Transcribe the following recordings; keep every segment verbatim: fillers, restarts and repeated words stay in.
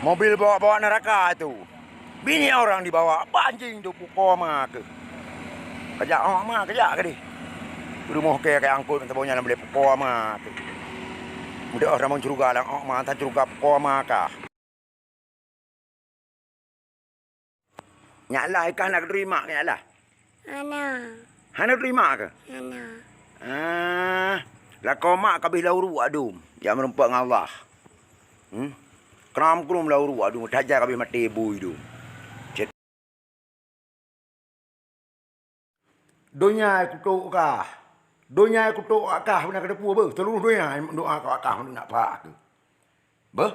Mobil bawa-bawa neraka tu. Bini orang dibawa, banjing tu pukoe ma keuh. Kajak awak ma, kajak keudeh. Rumoh kèe ka angkot meusaboh nyan lé pukoe ma keuh. Meudeh ramong syeuruga lam awak ma, tan syeuruga pukoe ma kah. Nyak lah, i kah na geuteurimong nyak lah. Hana. Hana teurimong kah? Hana. Ah, lakoe mak ka abéh lam uruek dum, jak meurumpok ngon Allah. Hmm? Kram krum lam uruek dum, tajak ka abéh maté bui dum. Cit. Donya kutok kah. Donya kutok kah, beuna kateupeue beuh. Seluruh donya doa kah, kah nak pak keuh. Beuh.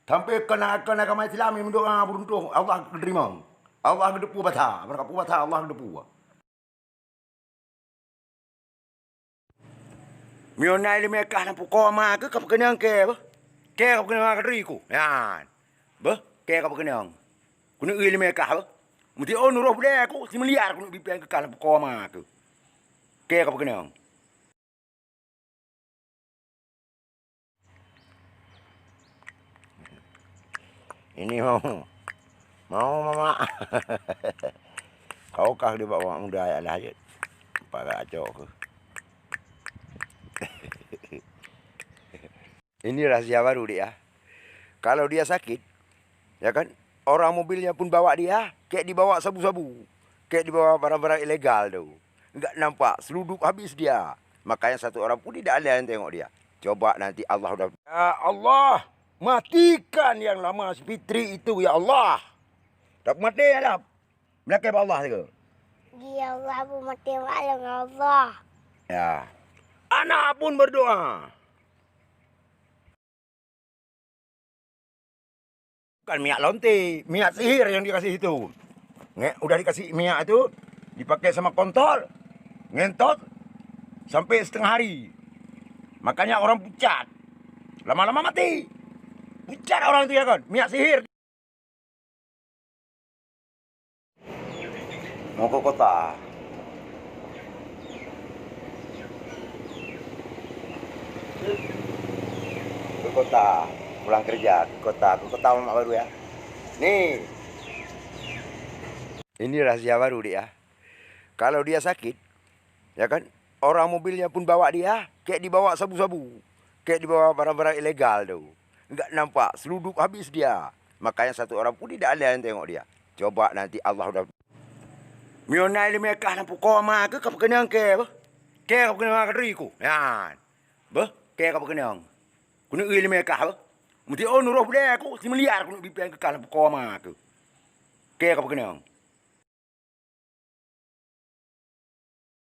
Sampai keu na, keu na agama Islam nyang meudoa beuruntoh, Allah geuteurimong. Allah geuteupeue basa, beuna kateupeue basa, Allah geuteupeue. Meunyoe na iéleumé kah lam pukoe ma keuh, ka peukeunong kèe beuh. Kèe ka peukeunong keu diri ku. Nyan. Beuh, kèe ka peukeunong. Keuneuk iéleumé kah beuh. Meuti oh nurôh budaya ku, simuliar keuneuk bipèng keu kah lam pukoe ma keuh. Kèe ka peukeunong. Ini mau. Mau, Mamak. Kau kah di bawah muda ya lah, jeuet. Pakai acok ke. Ini rahasia baru, Dek, ya. Kalau dia sakit, ya kan, orang mobilnya pun bawa dia, kayak dibawa sabu-sabu, kayak dibawa barang-barang ilegal tu. Enggak nampak, seludup habis dia. Makanya satu orang pun tidak ada yang tengok dia. Coba nanti Allah udah, "Ya Allah, matikan yang lama si Fitri itu, ya Allah." Tak mati ya Allah. Meulakèe bak Allah sigoe. Ya Allah, bu mati maklum ya Allah. Ya. Anak pun berdoa. Bukan minyak lonte, minyak sihir yang dikasih itu. Nge-, udah dikasih minyak itu, dipakai sama kontol, ngentot, sampai setengah hari. Makanya orang pucat. Lama-lama mati. Pucat orang itu ya kan, minyak sihir. Mau ke kota. Ke kota, pulang kerja, ke kota, ke kota mamak baru ya. Nih. Ini rahasia baru, Dek, ya. Kalau dia sakit, ya kan, orang mobilnya pun bawa dia, kayak dibawa sabu-sabu, kayak dibawa barang-barang ilegal tu. Enggak nampak, seludup habis dia. Makanya satu orang pun tidak ada yang tengok dia. Coba nanti Allah udah. Meunyoe na iéleumé kah lam pukoe ma keuh, ka peukeunong kèe beuh. Kèe ka peukeunong keu diri ku. Nyan. Beuh, kèe ka peukeunong. Keuneuk iéleumé kah beuh. Meuti oh nurôh budaya ku, simuliar keuneuk bipèng keu kah lam pukoe ma keuh. Kèe ka peukeunong.